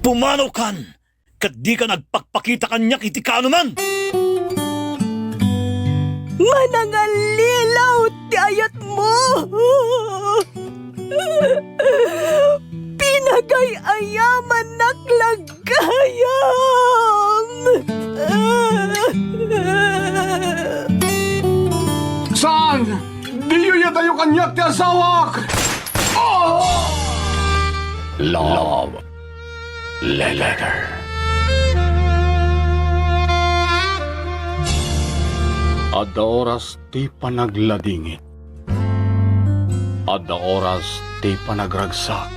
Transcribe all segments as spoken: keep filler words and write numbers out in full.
Pumanaw kan, ket dika agpakpakita kaniak iti kaanoman. Manangallilaw ti ayatmo. Pinagay-ayamannak la gayam. Saan? Diyo iyadayo kaniak ti asawak! Oh! Love Letter. Adda oras ti panagladingit. Adda oras ti panagragsak.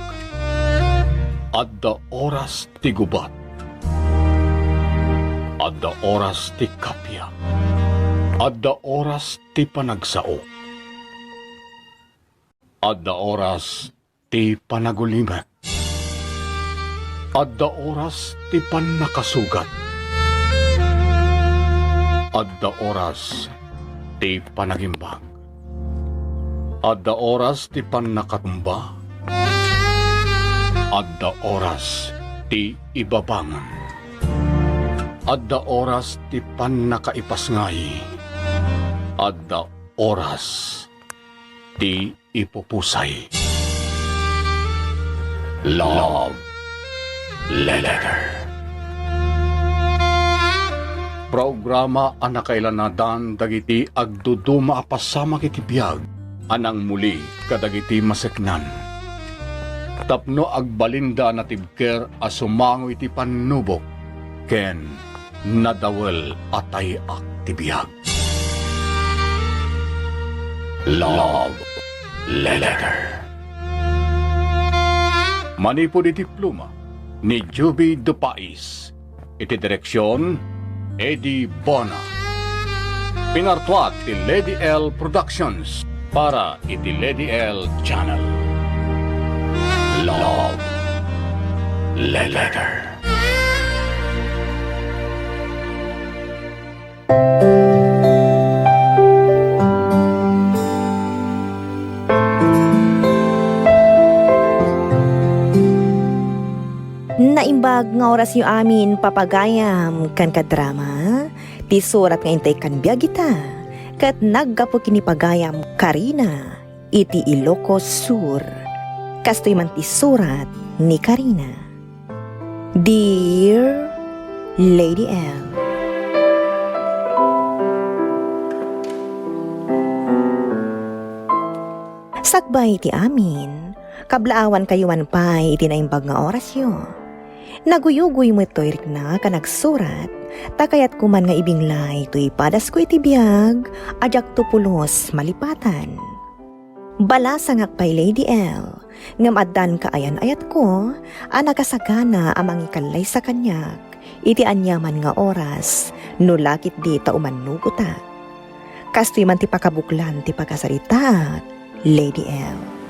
Adda oras ti gubat. Adda oras ti kappia. Adda oras ti panagsao. Adda oras ti panagulimek. Adda oras ti pannakasugat. Adda oras ti panagimbag. Adda oras ti pannakatumba. Adda oras ti ibabangon. Adda oras ti pannakaipasngay. Adda oras ti ipupusay. Love Letter. Programa a nakailanadan dagiti agduduma a pasamak iti biag a nangmuli kadagiti maseknan. Tapno agbalinda a natibker a sumango iti pannubok ken nadawel a tay-ak ti biag. Love Letter. Manipud iti pluma ni Juby Dupais, iti direksion, Eddie Bona. Pinartuat ti Lady L Productions para iti Lady L Channel. Love Letter. Naimbag nga orasyo amin, papagayam, ken kadrama, ti surat nga intay kan biag ita, ket naggapu ken ni pagayam Karina iti Ilocos Sur. Kastoy man ti surat ni Karina. Dear Lady L, sakbay ti amin, kablaawankayo man pay iti naimbag nga orasyo. Naguyugoy met toy riknak a nagsurat, ta kayatko man nga ibinglay toy padasko iti biag a diakto pulos malipatan. Balasangak pay, Lady L, ngem addan kaayan-ayatko a nakasagana a mangikallaysa kaniak iti aniaman nga oras, no la ketdi ta umannugotak. Kastoy man ti pakabuklan ti pakasaritaak, Lady L.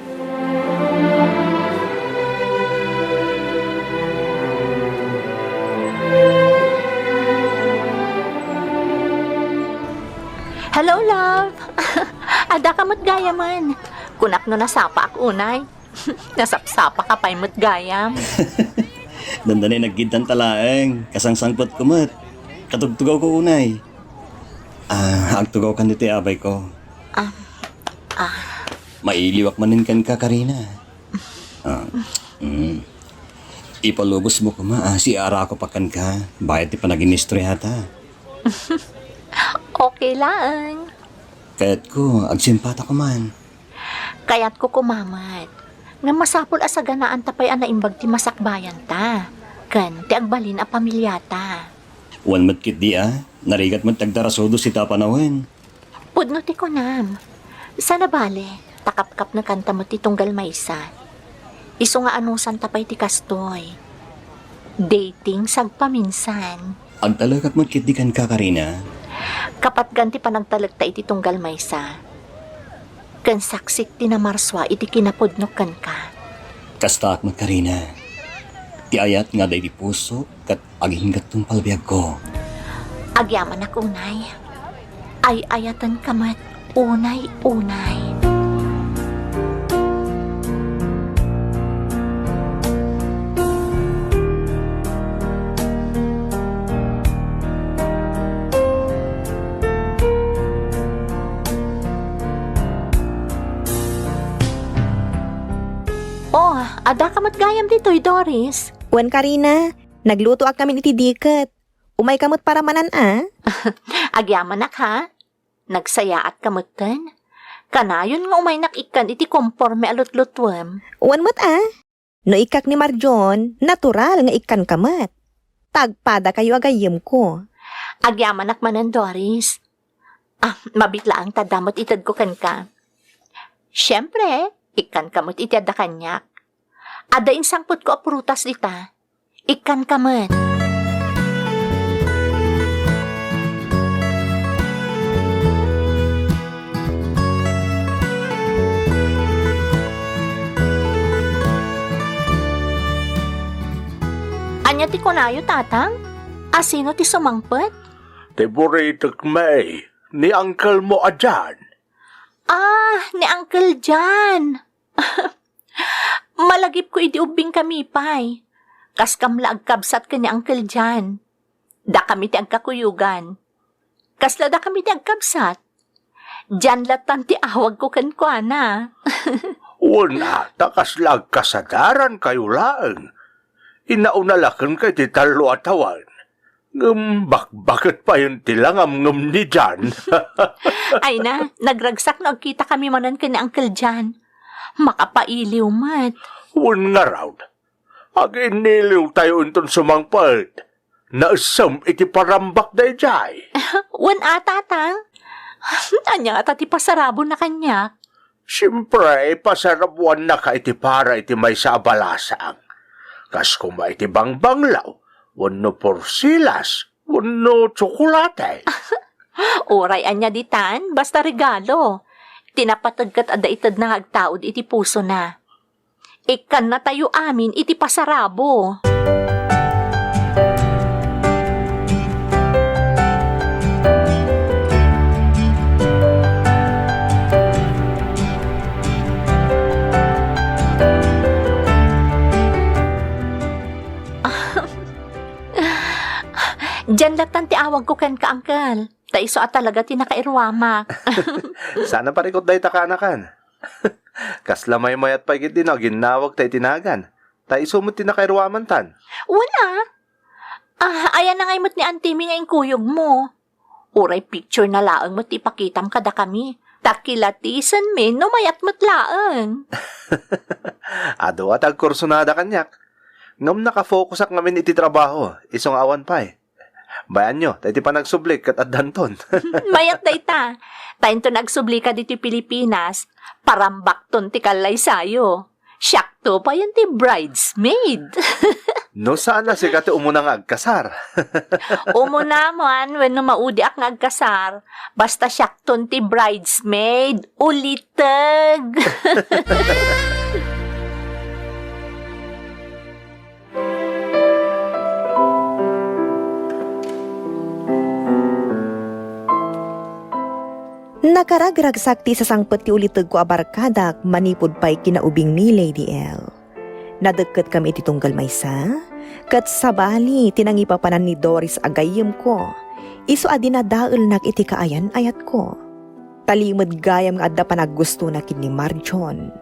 Hello, love. Addaka met gayamen. Kunak no nasapaak unay. Nasapsapaka pay met gayam. Dandani naggiddanta laeng. Kasangsangpetko met. Katugtugawko unay. Ah, agtugawkan ditoy abayko. Ah, ah. Mailiwak manen kenka, Karina. Ah, mm. Ipalubosmo koma a siaarako pa kenka, bayat ti panaginistoriata. Okay laeng. Kayatko, agsimpatako man. Kayatko koma met. Ngem masapul a saganaanta pay a naimbag ti masakbayanta, ken ti agbalin a pamiliata. Wen met ketdi a, narigat met ti agdarasudos ita a panawen. Pudno ti kunam. Saan a bale, ta kapkapnekanta met ti tunggal maysa. Isu nga anusanta pay ti kastoy. Dating sagpaminsan. Agtalekak met ketdi kenka, Karina. Kapatgan ti panagtalekta iti tunggal maysa. Ken saksik ti namarsua iti kinapudnok kenka. Kastaak met, Karina. Ti ayat nga adda iti puso ket aginggattungpal biagko. Agyamanak unay. Ay-ayatenka met unay-unay. Oh, adda ka met gayam ditoy, Doris. Wen, Karina, naglutoak ngamin iti diket. Umay ka met paramanan, a? Agyamanak, ha? Nagsayaat ka metten. Kanayon nga umaynak ikkan iti komporme a lutlutuem. Wen met, a? No ikkak ni Marjon, natural nga ikkan ka met. Tagpada kayo a gayyemko. Agyamanak manen, Doris. Ah, mabit laeng ta adda met itedko kenka. Siempre, ikkan ka met iti adda kaniak. Adda insangpetko a prutas dita. Ikkan ka met. Ania ti kunayo, Tatang? A sino ti sumangpet? Ti buritek, May, ni uncle mo a John. Ah, ni Uncle John. Malagipko idi ubbing kami pay. Kaskam la agkabsat ken ni Uncle John. Dakami ti agkakuyogan. Kasla dakami ti agkabsat? John lattan ti awagko kenkuana. Wen, ta kasla agkasadarankayo laeng. Inauna la kenka iti tallo a tawen. Ngem bakbaket payen ti langamngem ni John. Ay na, nagragsak no agkitakami manen ken ni Uncle John. Makapailiw met. Wen ngarud, aginniliwtayo inton sumangpet. Naessem iti parambak daydiay. Wen a, Tatang. Ania ngata ti pasarabona kaniak? Siempre, pasarabuannaka iti para iti maysa a balasang. Kas koma iti bangbanglaw, wenno porsilas, wenno tsokolate. Uray ania ditan, basta regalo. Ti napateg ket adda itedna nga agtaud iti pusona. Ikkannatayo amin iti pasarabo. Dian lattan ti awagko kenka, Uncle. Ta isu a talaga ti nakairuamak. Saan a parikut dayta, kaanakan. Kasla maymayat pay ketdi no aginnawagta iti nagan. Ta isu met ti nakairuamantan. Wen a. Ah, ayanna ngay met ni antimi nga inkuyogmo? Uray picture na laeng met ti ipakitam kadakami. Ta kilatisenmi no mayat met laeng. Adu a ti agkursunada kaniak. Ngem nakafokusak ngamin iti trabaho, isu nga awan pay. Bayanyo, ta iti panagsublik ket addanton. Mayat dayta. Ta inton agsublika ditoy Pilipinas, parambakton ti kallaysayo. Siakto payen ti bridesmaid. No saan a sika ti umuna nga agkasar. Umuna man wenno maudiak nga agkasar, basta siakton ti bridesmaid, uliteg. Nakaragragsak ti sasangpet ti ulitegko a barkadak manipud pay kinaubing ni Lady L. Nadekketkami iti tunggal maysa, ket sabali ti nangipapanan ni Doris a gayyemko, isu a dinadaelnak iti kaayan-ayatko. Talimed gayam nga adda panaggustona ken ni Marjon.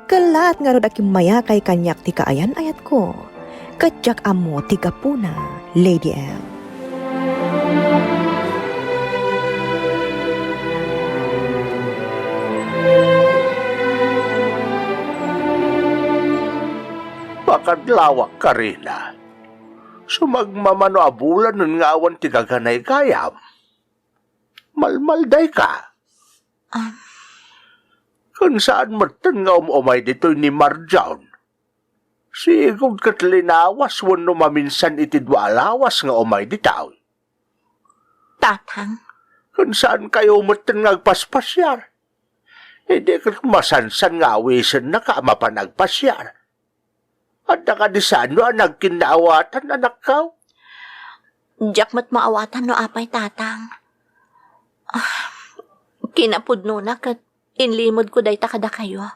Kellaat ngarud a kimmayakay kaniak ti kaayan-ayatko, ket diak ammo ti gapuna, Lady L. Pakadlawak, Karina. Sumagmamano a bulanen nga awan ti gaganaykayam. Malmaldayka. Ah. Ken saan metten nga um-umay ditoy ni Marjon. Sigud ket linawas wenno maminsan iti dua a lawas nga umay ditoy. Tatang. Ken saankayo metten nga agpaspasiar. Idi ket masansan nga awisennaka a mapan agpasiar. Adda kadi sano a nagkinnaawatan, anakko? Diak met maawatan no apay, Tatang. Ah, kinapudnona ket inlimedko dayta kadakayo.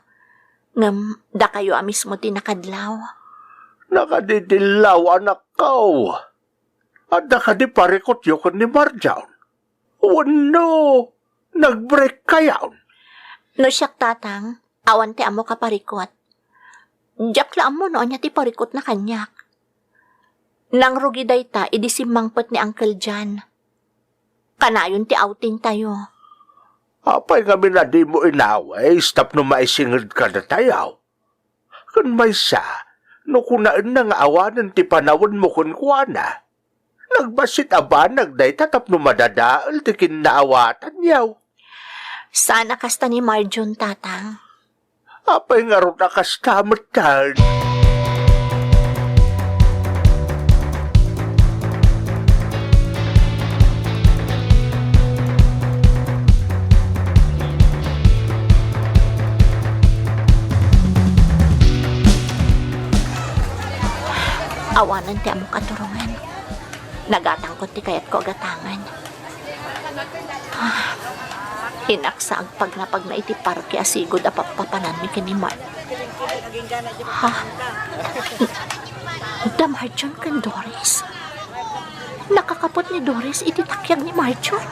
Ngem dakayo a mismo ti nakadlaw. Nakadidillaw, anakko. Adda kadi parikutyo ken ni Marjon? Wenno nagbreakkayon? No siak, Tatang, awan ti ammok a parikut. Diak la ammo no ania ti parikutna kaniak. Nangrugi dayta idi simmangpet ni Uncle John. Kanayon ti outing tayo. Apay ngamin a dimo inawis tapno maisinged kadatayo? Ken maysa, no kunaenna nga awanen ti panawenmo kenkuana, nagbassit a banag dayta tapno madadael ti kinnaawatanyo. Saan a kasta ni Marjon, Tatang. Apay ngarud a kasta metten? Awanen ti ammok a turongen. Nagatangko ti kayatko a gatangen. Ah, inaksa agpagnapagna iti parke a sigud a pappapananmi ken ni Mar-, ha? Da Marjon ken Doris? Nakakaput ni Doris iti takiag ni Marjon.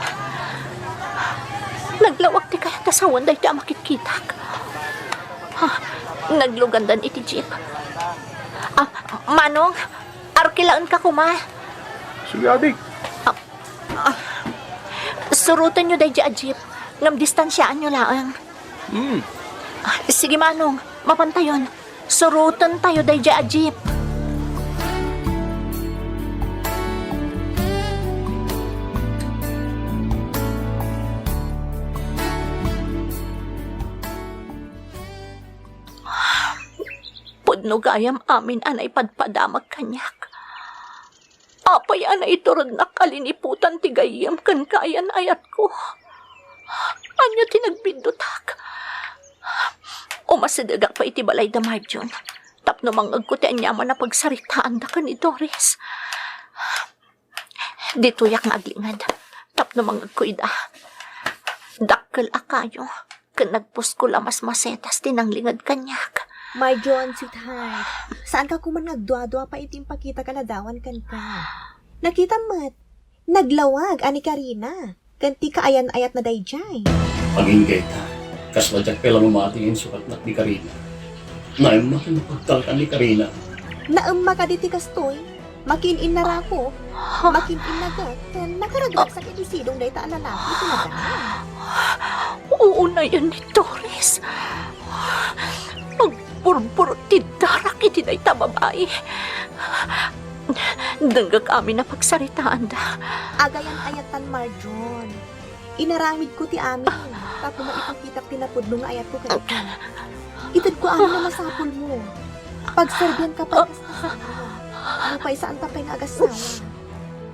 Naglawag ti kayat a sawen daytoy a makitkitak. Ha? Naglugandan iti jeep. Ah, Manong, arkilaenka koma. Sige, adik. Ah, ah. Surotenyo daydi a jeep, ngem distansiaanyo laeng. Hmm. Ah, sige, Manong, mapantayon. Surotentayo daydi a jeep. Pudno gayam amin a naipadpadamak kaniak. Apay a naiturednak a liniputan ti gayyem ken kaayan-ayatko? Ania ti nagbiddutak? Umasidegak pay iti balay da Marjon tapno mangngegko ti aniaman a pagsaritaanda ken ni Doris. Ditoyak nga aglinged tapno mangngegko ida. Dakkel a kayo ken nagpuskol a masmasetas ti nanglinged kaniak. Marjon, sweetheart, saanka koman nga agduadua pay iti impakita a ladawan kenka. Nakitam met, naglawag a ni Karina ken ti kaayan-ayatna daydiay. Agingga ita, kasla diak pay la mamati nga insukatnak ni Karina. Naemmak nga pagtalkan ni Karina. Naemmak kadi ti kastoy? Makiin-innarako, makiin-innaget, ken nakaragragsak iti sidong dayta a lalaki iti nadana. Uunayen ni Doris. Agburbur ti darak iti dayta a babai. Denggek amin a pagsaritaanda. Agayan-ayatan, Marjon. Inaramidko ti amin tapno maipakitak ti napudno nga ayatko kenka. Itedko amin a masapulmo. Pagserbianka pay kas kasano. Nupay saanta pay nga agassawa.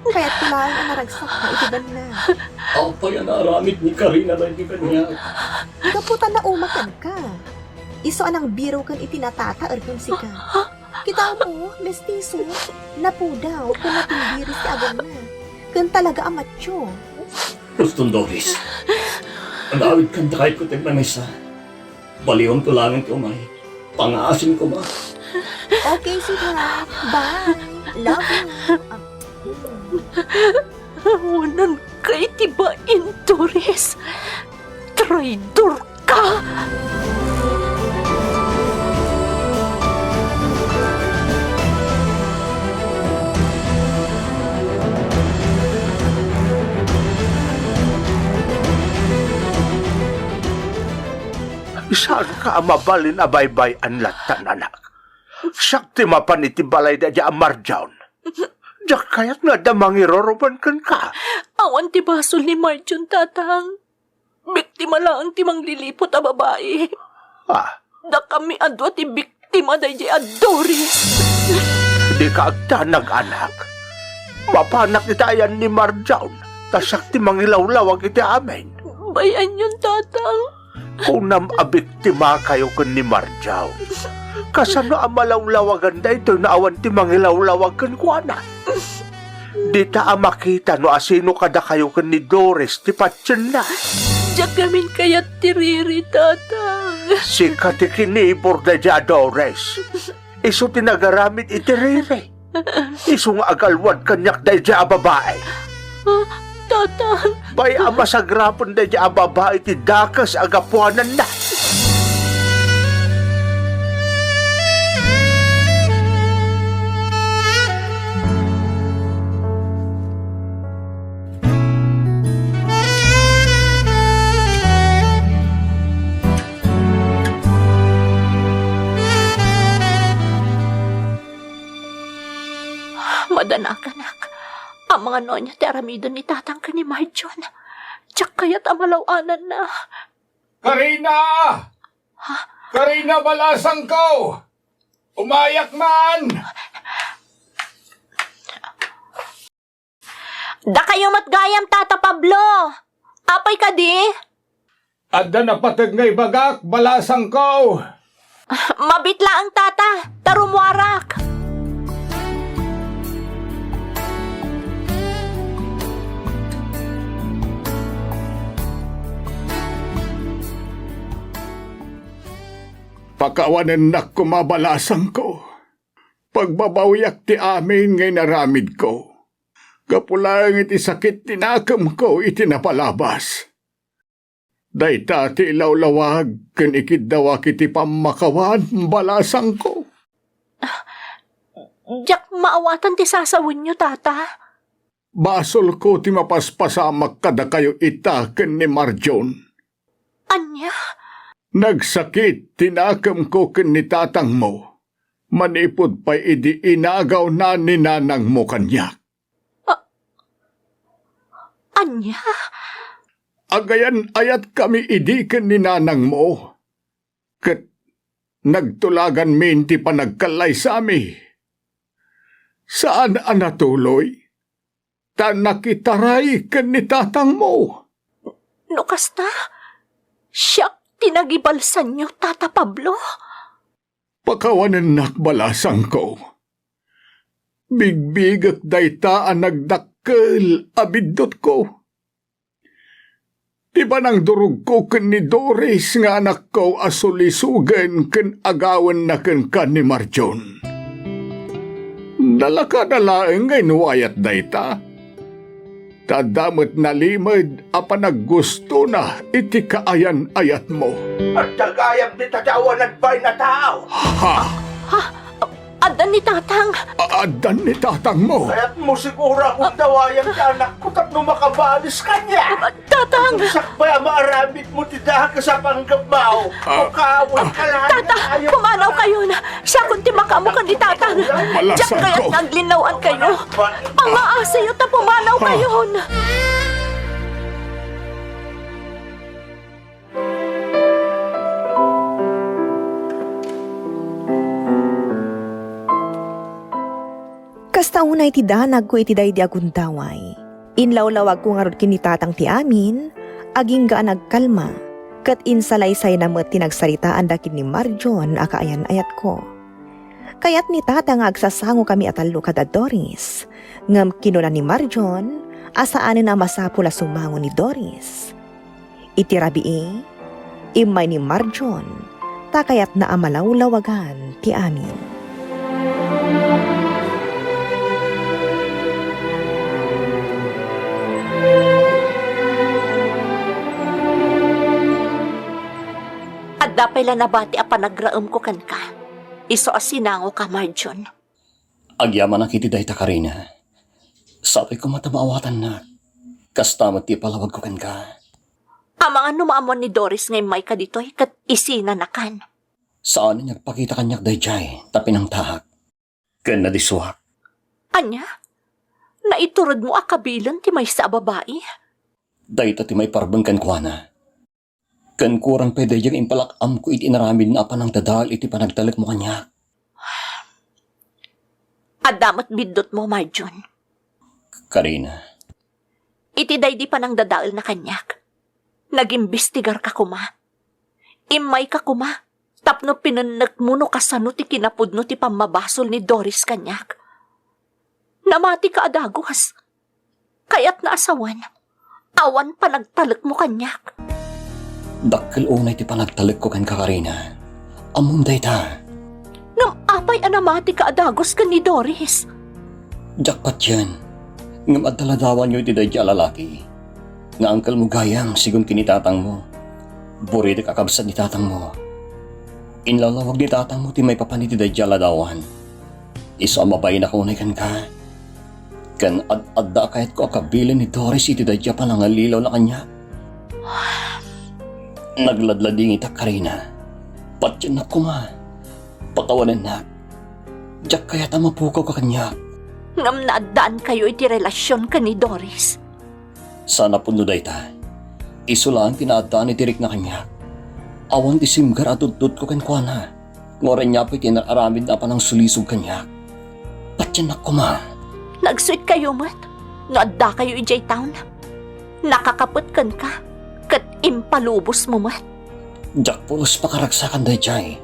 Kayatko laeng a naragsakka iti banna. Apay a naaramid ni Karina daydi kaniak? Gapu ta nauma kenka. Isu a nangbiro ken iti natataer ken sika. Kitaem, mestiso, napudaw, ken natimbiris ti agongna. Ken talaga a macho. Huston, Doris. Agawidkan ta kayatko ti agmaymaysa. Baliwemto laeng ti umay. Pangaasim koma. Okay, sweetheart. Bye. Love you. Ah, mm. Awananka iti bain, Doris. Traidorka! Saanka a mabalin a baybay-an latta, anak. Siak ti mapan iti balay daydi a Marjon. Diak kayat nga adda mangiruruman kenka. Awan ti basol ni Marjon, Tatang. Biktima laeng ti mangliliput a babai. Ah. Dakami a dua ti biktima daydi a Doris. Dika agdanag, anak. Mapanak iti ayan ni Marjon, ta siak ti mangilawlawag iti amin. Bay-anyon, Tatang. Kunam a biktimakayo ken ni Marjon. Kasano a malawlawagan daytoy no awan ti mangilawlawag kenkuana? Dita a makita no asino kadakayo ken ni Doris ti patienna. Diak ngamin kayat ti riri, Tatang. Sika ti kinibur daydi a Doris. Isu ti nagaramid iti riri. Isu nga agalwad kaniak daydi a babai. Ah, Tatang. Bay a masagrapen daydi a babai ti dakes a gapuananna. Nagdanaganak. Amangan no ania ti aramiden ni Tatang ken ni Marjon. Diak kayat a malaw-ananna. Karina! Ha? Karina, balasangko! Umayak man! Dakayo met gayam, Tata Pablo! Apay kadi? Adda napateg nga ibagak, balasangko! Mabiit laeng, Tata, ta rummuarak. Pakawanennak koma, balasangko. Pagbabawiak ti amin nga inaramidko. Gapu laeng iti sakit ti nakemko iti napalabas. Dayta ti ilawlawag ken ikiddawak iti pammakawan, balasangko. Diak maawatan ti sasawenyo, Tata. Basolko ti mapaspasamak kadakayo ita ken ni Marjon. Ania? Nagsakit ti nakemko ken ni tatangmo manipud pay idi inagawna ni nanangmo kaniak. A-, ania? Agayan-ayatkami idi ken ni nanangmo, ket nagtulaganmin ti panagkallaysami. Saan a natuloy, ta nakitaray ken ni tatangmo. No kasta, siak ti nagibalsanyo, Tata Pablo. Pakawanennak, balasangko. Bigbigek dayta a nagdakkel a biddutko. Ti panangdurogko ken ni Doris nga anakko a sulisogen ken agawenna kenka ni Marjon. Nalakada laeng nga inwayat dayta. Ta adda met nalimed a panaggustona iti kaayan-ayatmo. Adda gayam dita ti awan agbayna a tao. Ha? Ha? Addan ni Tatang. A-, addan ni tatangmo. Kayatmo siguro a gundawayam ti anakko tapno makabaalis kaniak. Tatang! Sakbay a maaramidmo ti dakes a panggepmo. Ah, Ukawen ah. Ka laeng. Tata, pumanaw kayon. Siakon ti makaammo ken ni Tatang. Diak kayat nga aglinnawan kayo. Angngaasayo ta pumanaw kayon. Kasta unay ti danagko iti daydi a gundaway. Inlawlawagko ngarud ken ni Tatang ti amin, agingga a nagkalma, ket insalaysayna met ti nagsaritaanda ken ni Marjon a kaayan-ayatko. Kayat ni Tata nga agsasangokami a tallo kada Doris, ngem kinuna ni Marjon a saanen a masapul a sumango ni Doris. Iti rabii, immay ni Marjon, ta kayatna a malawlawagan ti amin. Adda pay la nabati a panagraemko kenka, isu a sinangoka, Marjon. Agyamanak iti dayta, Karina. Sapay koma ta maawatannak. Kasta met ti ipalawagko kenka. Amangan no maammuan ni Doris nga immayka ditoy ket isinanakan. Saan nga agpakita kaniak daydiay ta pinangtaak ken nadisuak. Ania? Naituredmo a kabilen ti maysa a babai? Dayta ti maiparben kenkuana. Ken kurang pay daydiay nga impalak-amko iti inaramidna a panangdadael iti panagtalekmo kaniak. Adda met biddutmo, Marjon. Karina. Iti daydi panangdadaelna kaniak, nagimbestigarka koma. Immayka koma tapno pinennekmo no kasano ti kinapudno ti pammabasol ni Doris kaniak. Namatika a dagus. Kayatna a sawen, awan panagtalekmo kaniak. Dakkel unay ti panagtalekko kenka, Karina. Ammom dayta. Ngem apay a namatika a dagus ken ni Doris? Diak patien. Ngem adda ladawanyo iti daydiay a lalaki nga angkelmo gayam sigun ken ni tatangmo. Buritek a kabsat ni tatangmo. Inlawlawag ni tatangmo ti maipapan iti daydiay a ladawan. Isu a mabaynak unay kenka. Ken ad-adda a kayatko a kabilen ni Doris iti daydiay a panangallilawna kaniak. Nagladladingitak, Karina. Patiennak koma. Pakawanennak. Diak kayat a mapukawka kaniak. Ngem naaddaankayo iti relasion ken ni Doris. Saan a pudno dayta. Isu laeng ti naaddaan iti rikna kaniak. Awan ti simgar a tudtudko kenkuana. Ngem ania pay ti inar-aramidna a panangsulisog kaniak. Patiennak koma. Nagsuitkayo met no addakayo idiay town. Nakakapet kenka, ket impalubosmo met. Diak pulos pakaragsakan daydiay.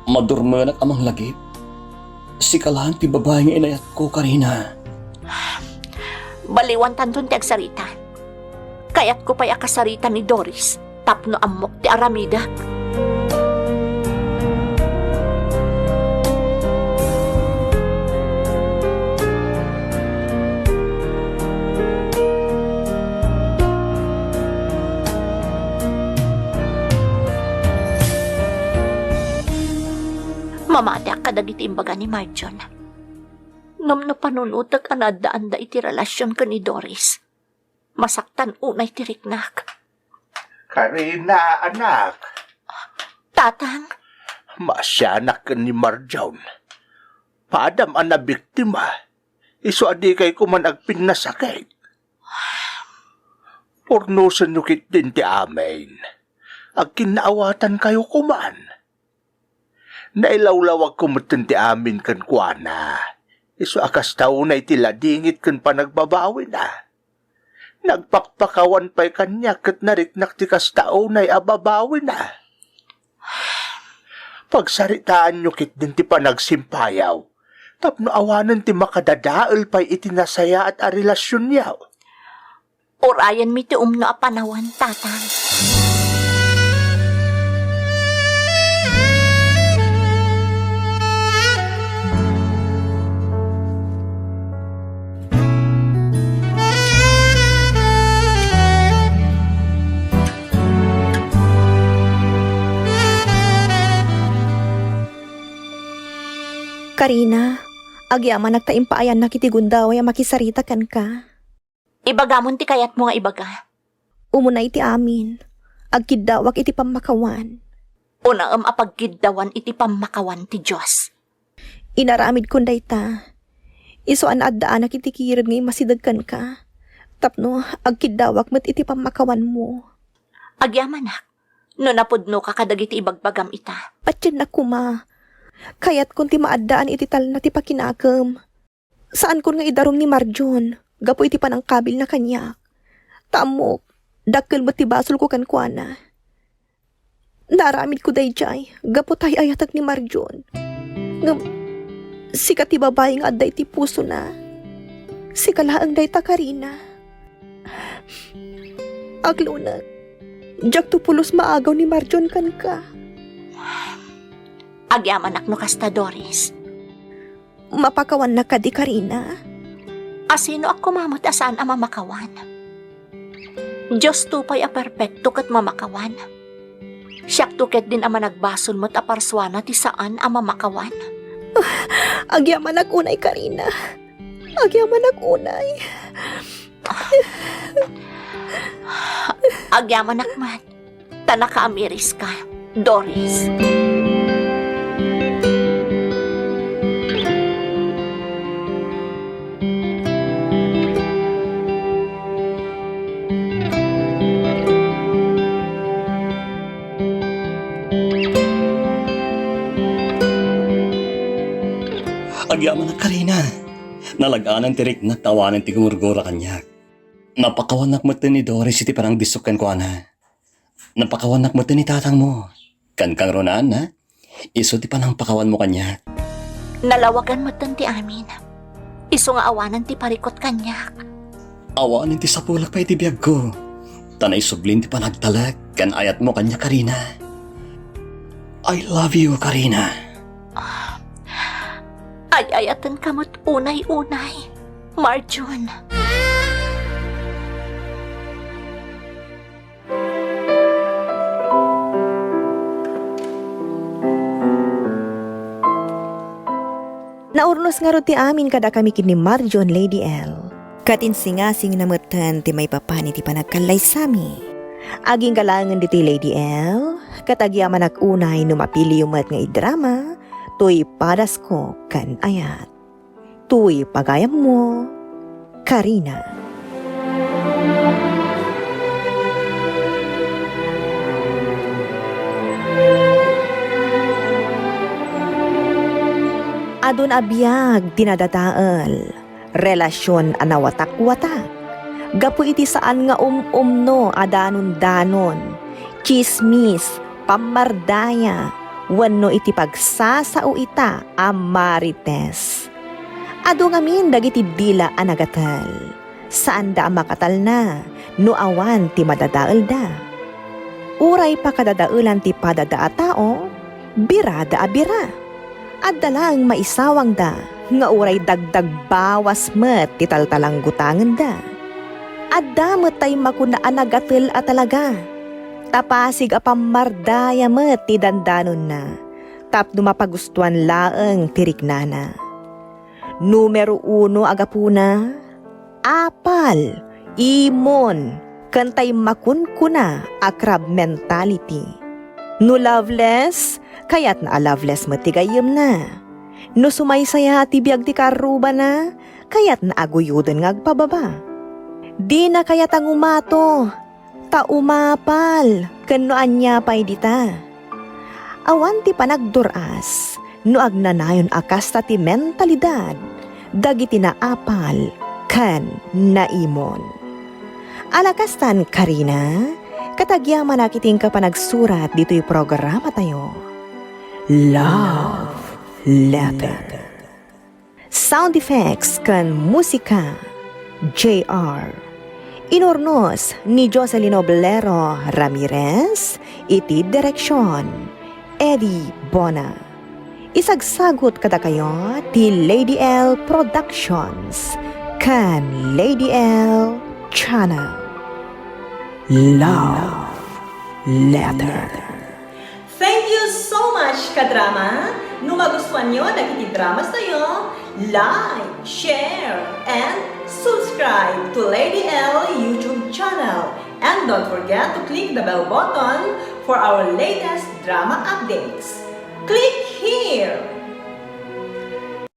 Madurmenak a manglagip. Sika laeng ti babai nga inayatko, Karina. Baliwantanton ti agsarita. Kayatko pay a kasarita ni Doris tapno ammok ti aramidek. Mamatiak kadagiti imbaga ni Marjon. Ngem no panunotek a naaddaanda iti relasion ken ni Doris, masaktan unay ti riknak. Karina, anak. Tatang. Maasianak ken ni Marjon. Padam a nabiktima. Isu a dikay koman agpinnasakit. Purnosenyo ketdin ti amin. Agkinnaawatankayo koman. Nailawlawagko metten ti amin kenkuana. Isu a kasta unay ti ladingit ken panagbabawina. Nagpakpakawan pay kaniak ket nariknak ti kasta unay a babawina. Pagsaritaanyo ketdin ti panagsimpayaw tapno awanen ti makadadael pay iti nasayaat a relasionyo. Urayenmi ti umno a panawen, Tatang. Karina, agyamanak ta impaayannak iti gundaway a makisarita kenka. Ibagamon ti kayatmo nga ibaga. Umuna iti amin, agkiddawak iti pammakawan. Unaem a pagkiddawan iti pammakawan ti Dios. Inaramidkon dayta. Isu a naaddaanak iti kired nga immasideg kenka. Tapno agkiddawak met iti pammakawanmo. Agyamanak, no napudnoka kadagiti ibagbagam ita. Patiennak koma. Kayatkon ti maaddaan iti talna ti pakinakem. Saankon nga idarum ni Marjon gapu iti panangkabilna kaniak. Ta ammok, dakkel met ti basolko kenkuana. Naaramidko daydiay gapu ta ay-ayatek ni Marjon. Ngem, sika ti babai nga adda iti pusona. Sika laeng dayta, Karina. Aglunek, diakto pulos maagaw ni Marjon kenka. Agyamanak no kasta, Doris. Mapakawannak kadi, Karina? Asino a kumamet a saan a mamakawan? Diosto pay a perpekto ket mamakawan. Siakto ketdin a managbasol met a parsuana ti saan a mamakawan. Agyamanak unay, Karina. Agyamanak unay. Agyamanak met. Ta nakaamiriska, Doris. Agyamanak, Karina. Nalag-anan ti riknak ta awanen ti gumurgura kaniak. Napakawannak met ni Doris iti panangdisok kenkuana. Napakawannak met ni tatangmo. Ken kangrunan, ha? Isu ti panangpakawanmo kaniak. Nalawagan met ti amin. Isu nga awanen ti parikut kaniak. Awanen ti sapulek pay iti biagko. Ta naisublin ti panagtalek ken ayatmo kaniak, Karina. I love you, Karina. Ay-ayatenka met unay-unay, Marjon. Naurnos ngarud ti amin kadakami ken ni Marjon, Lady L. Ket insingasingna metten ti maipapan iti panagkallaysami. Agingga laengen ditoy, Lady L, ket agyamanak unay no mapiliyo met nga idrama toy Padasko ken Ayat. Toy pagayammo, Karina. Adun a biag ti nadadael, relasion a nawatak-watak, gapu iti saan nga um-umno a danon-danon, tsismis, pammardaya, wenno iti pagsasao ita a marites. Adu ngamin dagiti dila a nagatel. Saanda a makatalna no awan ti madadaelda. Uray pakadadaelan ti padada a tao, birada a bira. Adda laeng maisawangda nga uray dagdagbawas met ti taltalanggutangenda. Adda met tay makuna a nagatel a talaga. Tapasig a pammardaya met ti dandanonna tapno mapagustuan laeng ti riknana. Numero uno a gapuna, apal, imon, ken tay makunkuna a crab mentality. No loveless, kayatna a loveless met ti gayyemna. No sumaysaya ti biag ti karrubana, kayatna a guyoden nga agpababa. Dina kayat a ngumato, ta umapal ken no ania pay dita. Awan ti panagdur-as no agnanayon a kasta ti mentalidad dagiti naapal ken naimon. Ala kastan, Karina, ket agyamanak iti inka panagsurat ditoy programatayo. Love Letter. Sound effects ken musika, J R. Inurnos ni Jocelyn Oblero Ramirez, iti direksion, Eddie Bona. Isagsagut kadakayo ti Lady L Productions ken Lady L Channel. Love Letter. Thank you so much, kadrama! No magustuanyo dagiti dramas tayo, like, share, and subscribe to Lady L YouTube channel. And don't forget to click the bell button for our latest drama updates. Click